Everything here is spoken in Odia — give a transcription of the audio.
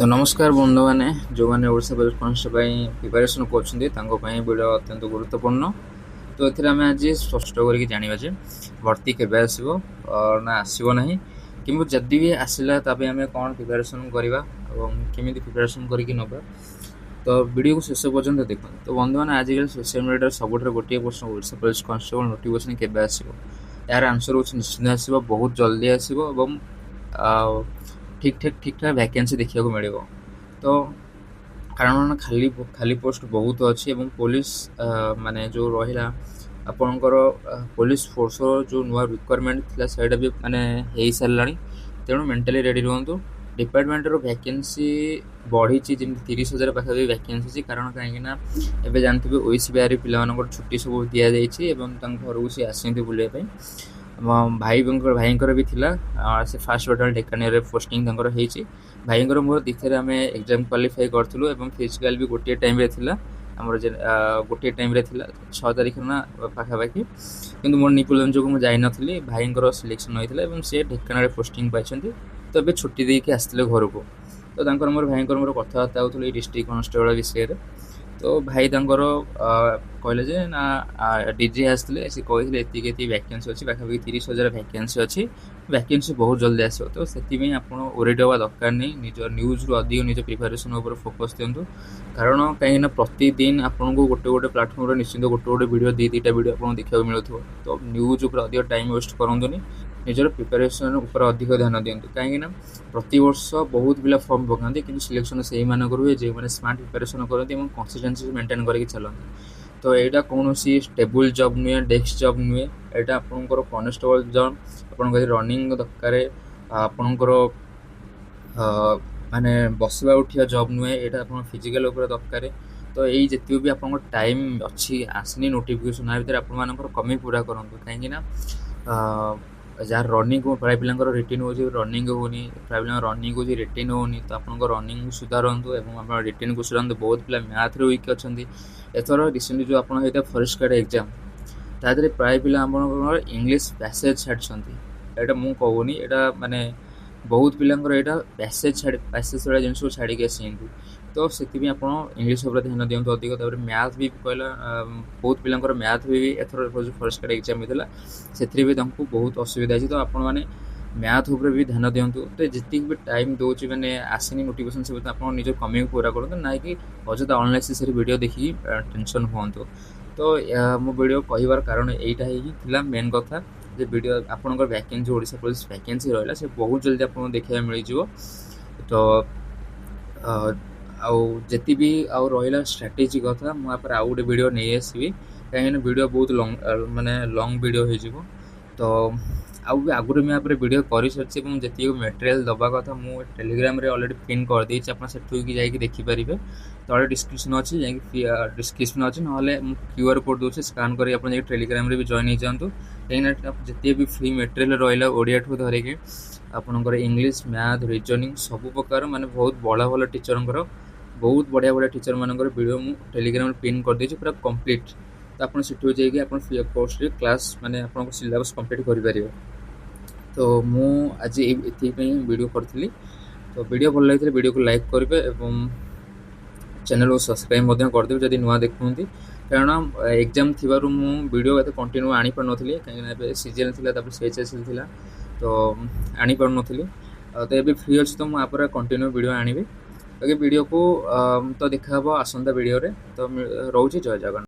ତ ନମସ୍କାର ବନ୍ଧୁମାନେ, ଯେଉଁମାନେ ଓଡ଼ିଶା ପୋଲିସ କନଷ୍ଟେବଳ ପାଇଁ ପ୍ରିପାରେସନ୍ କରୁଛନ୍ତି, ତାଙ୍କ ପାଇଁ ଭିଡ଼ିଓ ଅତ୍ୟନ୍ତ ଗୁରୁତ୍ୱପୂର୍ଣ୍ଣ। ତ ଏଥିରେ ଆମେ ଆଜି ସ୍ପଷ୍ଟ କରିକି ଜାଣିବା ଯେ ଭର୍ତ୍ତି କେବେ ଆସିବ ନା ଆସିବ ନାହିଁ, କିମ୍ବା ଯଦି ବି ଆସିଲା, ତା ପାଇଁ ଆମେ କ'ଣ ପ୍ରିପାରେସନ୍ କରିବା ଏବଂ କେମିତି ପ୍ରିପାରେସନ୍ କରିକି ନେବା। ତ ଭିଡ଼ିଓକୁ ଶେଷ ପର୍ଯ୍ୟନ୍ତ ଦେଖନ୍ତୁ। ତ ବନ୍ଧୁମାନେ, ଆଜିକାଲି ସୋସିଆଲ ମିଡ଼ିଆରେ ସବୁଠାରୁ ଗୋଟିଏ ପ୍ରଶ୍ନ, ଓଡ଼ିଶା ପୋଲିସ କନଷ୍ଟେବଳ ନୋଟିଫିକେସନ୍ କେବେ ଆସିବ? ଏହାର ଆନ୍ସର୍ ହେଉଛି, ନିଶ୍ଚିତ ଆସିବ, ବହୁତ ଜଲ୍ଦି ଆସିବ ଏବଂ ଆଉ ଠିକ୍ ଠିକ୍ ଠିକ୍ ଠାକ୍ ଭ୍ୟାକେନ୍ସି ଦେଖିବାକୁ ମିଳିବ। ତ କାରଣ ଖାଲି ଖାଲି ପୋଷ୍ଟ ବହୁତ ଅଛି ଏବଂ ପୋଲିସ ମାନେ ଯେଉଁ ରହିଲା ଆପଣଙ୍କର ପୋଲିସ ଫୋର୍ସର ଯେଉଁ ନୂଆ ରିକ୍ୱାରମେଣ୍ଟ ଥିଲା, ସେଇଟା ବି ମାନେ ହେଇସାରିଲାଣି। ତେଣୁ ମେଣ୍ଟାଲି ରେଡ଼ି ରୁହନ୍ତୁ। ଡିପାର୍ଟମେଣ୍ଟର ଭ୍ୟାକେନ୍ସି ବଢ଼ିଛି, ଯେମିତି 30,000 ପାଖାପାଖି ଭ୍ୟାକେନ୍ସି ଅଛି। କାରଣ କାହିଁକି ନା ଏବେ ଜାଣିଥିବେ, ଓଏସଏସସି ପିଲାମାନଙ୍କର ଛୁଟି ସବୁ ଦିଆଯାଇଛି ଏବଂ ତାଙ୍କ ଘରକୁ ସେ ଆସିଛନ୍ତି ବୁଲିବା ପାଇଁ। ଆମ ଭାଇଙ୍କର ବି ଥିଲା, ସେ ଫାଷ୍ଟ ବାଟାଲିୟନ ଢେଙ୍କାନାଳରେ ପୋଷ୍ଟିଂ ତାଙ୍କର ହେଇଛି। ଭାଇଙ୍କର ମୋର ଦ୍ୱିତୀୟରେ ଆମେ ଏକ୍ଜାମ୍ କ୍ୱାଲିଫାଇ କରିଥିଲୁ ଏବଂ ଫିଜିକାଲ ବି ଗୋଟିଏ ଟାଇମ୍ରେ ଥିଲା ଆମର, ଯେ ଗୋଟିଏ ଟାଇମ୍ରେ ଥିଲା, 6 ତାରିଖ ନା ପାଖାପାଖି। କିନ୍ତୁ ମୋର ନି ପ୍ରୋବ୍ଲେମ୍ ଯୋଗୁଁ ମୁଁ ଯାଇନଥିଲି। ଭାଇଙ୍କର ସିଲେକ୍ସନ୍ ହୋଇଥିଲା ଏବଂ ସେ ଢେଙ୍କାନାଳରେ ପୋଷ୍ଟିଂ ପାଇଛନ୍ତି। ତ ଏବେ ଛୁଟି ଦେଇକି ଆସିଥିଲେ ଘରକୁ। ତ ତାଙ୍କର ମୋର ଭାଇଙ୍କର ମୋର କଥାବାର୍ତ୍ତା ହେଉଥିଲୁ ଏଇ ଡିଷ୍ଟ୍ରିକ୍ଟ କନଷ୍ଟେବଳ ବିଷୟରେ। ତ ଭାଇ ତାଙ୍କର କହିଲେ ଯେ ନା, ଡିଜି ଆସିଥିଲେ, ସେ କହିଥିଲେ ଏତିକି ଏତିକି ଭ୍ୟାକେନ୍ସି ଅଛି, ପାଖାପାଖି 30,000 ଭ୍ୟାକେନ୍ସି ଅଛି, ଭ୍ୟାକେନ୍ସି ବହୁତ ଜଲ୍ଦି ଆସିବ। ତ ସେଥିପାଇଁ ଆପଣ ୱରିଡ୍ ହେବା ଦରକାର ନାହିଁ। ନିଜ ନ୍ୟୁଜ୍ରୁ ଅଧିକ ନିଜ ପ୍ରିପାରେସନ୍ ଉପରେ ଫୋକସ୍ ଦିଅନ୍ତୁ। କାରଣ କାହିଁକିନା ପ୍ରତିଦିନ ଆପଣଙ୍କୁ ଗୋଟେ ଗୋଟେ ପ୍ଲାଟଫର୍ମରେ ନିଶ୍ଚିନ୍ତ ଗୋଟେ ଗୋଟେ ଭିଡ଼ିଓ, ଦୁଇ ଦୁଇଟା ଭିଡ଼ିଓ ଆପଣଙ୍କୁ ଦେଖିବାକୁ ମିଳୁଥିବ। ତ ନ୍ୟୁଜ୍ ଉପରେ ଅଧିକ ଟାଇମ୍ ୱେଷ୍ଟ କରନ୍ତୁନି, ନିଜର ପ୍ରିପାରେସନ୍ ଉପରେ ଅଧିକ ଧ୍ୟାନ ଦିଅନ୍ତୁ। କାହିଁକିନା ପ୍ରତିବର୍ଷ ବହୁତ ପିଲା ଫର୍ମ ପକାନ୍ତି, କିନ୍ତୁ ସିଲେକ୍ସନ୍ ସେଇମାନଙ୍କର ହୁଏ ଯେଉଁମାନେ ସ୍ମାର୍ଟ ପ୍ରିପାରେସନ୍ କରନ୍ତି ଏବଂ କନସିଷ୍ଟେନ୍ସି ମେଣ୍ଟେନ୍ କରିକି ଚାଲନ୍ତି। ତ ଏଇଟା କୌଣସି ଟେବୁଲ୍ ଜବ୍ ନୁହେଁ, ଡେସ୍କ ଜବ୍ ନୁହେଁ, ଏଇଟା ଆପଣଙ୍କର କନଷ୍ଟେବଳ ଜବ୍। ଆପଣଙ୍କର ରନିଂ ଦରକାର, ଆପଣଙ୍କର ମାନେ ବସିବା ଉଠିବା ଜବ୍ ନୁହେଁ, ଏଇଟା ଆପଣ ଫିଜିକାଲ୍ ଉପରେ ଦରକାର। ତ ଏଇ ଯେତିକି ବି ଆପଣଙ୍କ ଟାଇମ୍ ଅଛି, ଆସିନି ନୋଟିଫିକେସନ୍, ଆ ଭିତରେ ଆପଣମାନଙ୍କର କମି ପୁରା କରନ୍ତୁ। କାହିଁକିନା ଯାହାର ରନିଂ, ପ୍ରାୟ ପିଲାଙ୍କର ରିଟିନ୍ ହେଉଛି, ରନିଂ ହେଉନି। ପ୍ରାୟ ପିଲାଙ୍କର ରନିଂ ହେଉଛି, ରିଟିନ୍ ହେଉନି। ତ ଆପଣଙ୍କ ରନିଂ ସୁଧାରନ୍ତୁ ଏବଂ ଆପଣ ରିଟିନ୍କୁ ସୁଧାରନ୍ତୁ। ବହୁତ ପିଲା ମ୍ୟାଥ୍ରେ ୱିକ୍ ଅଛନ୍ତି। ଏଥର ରିସେଣ୍ଟଲି ଯେଉଁ ଆପଣ ହେଇଥିଲା ଫରେଷ୍ଟ ଗାର୍ଡ଼ ଏକ୍ଜାମ୍, ତା ଦେହରେ ପ୍ରାୟ ପିଲା ଆପଣଙ୍କର ଇଂଲିଶ ପ୍ୟାସେଜ୍ ଛାଡ଼ିଛନ୍ତି। ଏଇଟା ମୁଁ କହୁନି, ଏଇଟା ମାନେ ବହୁତ ପିଲାଙ୍କର ଏଇଟା ପ୍ୟାସେଜ୍ ଛାଡ଼ି, ପ୍ୟାସେଜ୍ ଭଳିଆ ଜିନିଷକୁ ଛାଡ଼ିକି ଆସିଛନ୍ତି। ତ ସେଥିପାଇଁ ଆପଣ ଇଂଲିଶ ଉପରେ ଧ୍ୟାନ ଦିଅନ୍ତୁ ଅଧିକ। ତାପରେ ମ୍ୟାଥ୍ ବି କହିଲା, ବହୁତ ପିଲାଙ୍କର ମ୍ୟାଥ୍ ବି ଏଥର ଯେଉଁ ଫରେଷ୍ଟ ଗାର୍ଡ଼ ଏକ୍ଜାମ୍ ହେଇଥିଲା, ସେଥିରେ ବି ତାଙ୍କୁ ବହୁତ ଅସୁବିଧା ହେଇଛି। ତ ଆପଣମାନେ ମ୍ୟାଥ୍ ଉପରେ ବି ଧ୍ୟାନ ଦିଅନ୍ତୁ। ତ ଯେତିକି ବି ଟାଇମ୍ ଦେଉଛି, ମାନେ ଆସିନି ନୋଟିଫିକେସନ୍, ସେ ଆପଣ ନିଜ କମିକୁ ପୁରା କରନ୍ତୁ, ନାଇଁ କି ଅଯଥା ଅନନେସେସରି ଭିଡ଼ିଓ ଦେଖିକି ଟେନସନ୍ ହୁଅନ୍ତୁ। ତ ମୋ ଭିଡ଼ିଓ କହିବାର କାରଣ ଏଇଟା ହିଁ ଥିଲା ମେନ୍ କଥା ଯେ ଭିଡ଼ିଓ ଆପଣଙ୍କର ଭ୍ୟାକେନ୍ସି, ଓଡ଼ିଶା ପୋଲିସ ଭ୍ୟାକେନ୍ସି ରହିଲା, ସେ ବହୁତ ଜଲ୍ଦି ଆପଣଙ୍କୁ ଦେଖିବାକୁ ମିଳିଯିବ। ତ ଆଉ ଯେତିକି ବି ଆଉ ରହିଲା ଷ୍ଟ୍ରାଟେଜି କଥା, ମୁଁ ୟା ପରେ ଆଉ ଗୋଟେ ଭିଡ଼ିଓ ନେଇ ଆସିବି, କାହିଁକିନା ଭିଡ଼ିଓ ବହୁତ ଲଙ୍ଗ, ମାନେ ଲଙ୍ଗ ଭିଡ଼ିଓ ହେଇଯିବ। ତ ଆଉ ବି ଆଗରୁ ମୁଁ ୟା ପରେ ଭିଡ଼ିଓ କରିସାରିଛି ଏବଂ ଯେତିକି ମେଟେରିଆଲ୍ ଦେବା କଥା, ମୁଁ ଟେଲିଗ୍ରାମରେ ଅଲରେଡ଼ି ପିନ୍ କରିଦେଇଛି। ଆପଣ ସେଠୁକି ଯାଇକି ଦେଖିପାରିବେ। ତଳେ ଡିସ୍କ୍ରିପ୍ସନ୍ ଅଛି, ଯାଇକି ଡିସ୍କ୍ରିପ୍ସନ୍ ଅଛି, ନହେଲେ ମୁଁ କ୍ୟୁଆର୍ କୋଡ଼୍ ଦେଉଛି, ସ୍କାନ୍ କରିକି ଆପଣ ଯାଇକି ଟେଲିଗ୍ରାମରେ ବି ଜଏନ୍ ହେଇଯାଆନ୍ତୁ। କାହିଁକିନା ଯେତିକି ବି ଫ୍ରି ମେଟେରିଆଲ୍ ରହିଲା, ଓଡ଼ିଆଠୁ ଧରିକି ଆପଣଙ୍କର ଇଂଲିଶ, ମ୍ୟାଥ୍, ରିଜନିଂ, ସବୁ ପ୍ରକାର ମାନେ ବହୁତ ଭଲ ଭଲ ଟିଚରଙ୍କର, ବହୁତ ବଢ଼ିଆ ବଢ଼ିଆ ଟିଚରମାନଙ୍କର ଭିଡ଼ିଓ ମୁଁ ଟେଲିଗ୍ରାମରେ ପିନ୍ କରିଦେଇଛି ପୁରା କମ୍ପ୍ଲିଟ୍। ତ ଆପଣ ସେଠୁ ଯାଇକି ଆପଣ ଫ୍ରି ଅଫ୍ କଷ୍ଟରେ କ୍ଲାସ୍, ମାନେ ଆପଣଙ୍କ ସିଲାବସ୍ କମ୍ପ୍ଲିଟ୍ କରିପାରିବେ। ତ ମୁଁ ଆଜି ଏଥିପାଇଁ ଭିଡ଼ିଓ କରିଥିଲି। ତ ଭିଡ଼ିଓ ଭଲ ଲାଗିଥିଲେ ଭିଡ଼ିଓକୁ ଲାଇକ୍ କରିବେ ଏବଂ ଚ୍ୟାନେଲକୁ ସବସ୍କ୍ରାଇବ୍ ମଧ୍ୟ କରିଦେବେ ଯଦି ନୂଆ ଦେଖୁଛନ୍ତି। କାରଣ ଏକ୍ଜାମ୍ ଥିବାରୁ ମୁଁ ଭିଡ଼ିଓ ଏତେ କଣ୍ଟିନ୍ୟୁ ଆଣିପାରୁନଥିଲି, କାହିଁକିନା ଏବେ ସିଜିଏଲ୍ ଥିଲା, ତାପରେ ସିଏଚଏସ୍ଏଲ୍ ଥିଲା, ତ ଆଣିପାରୁନଥିଲି। ତ ଏବେ ଫ୍ରି ଅଛି, ତ ମୁଁ ୟା ପରେ କଣ୍ଟିନ୍ୟୁ ଭିଡ଼ିଓ ଆଣିବି। ବାକି ଭିଡ଼ିଓକୁ ତ ଦେଖାହେବ ଆସନ୍ତା ଭିଡ଼ିଓରେ। ତ ରହୁଛି, ଜୟ ଜଗନ୍ନାଥ।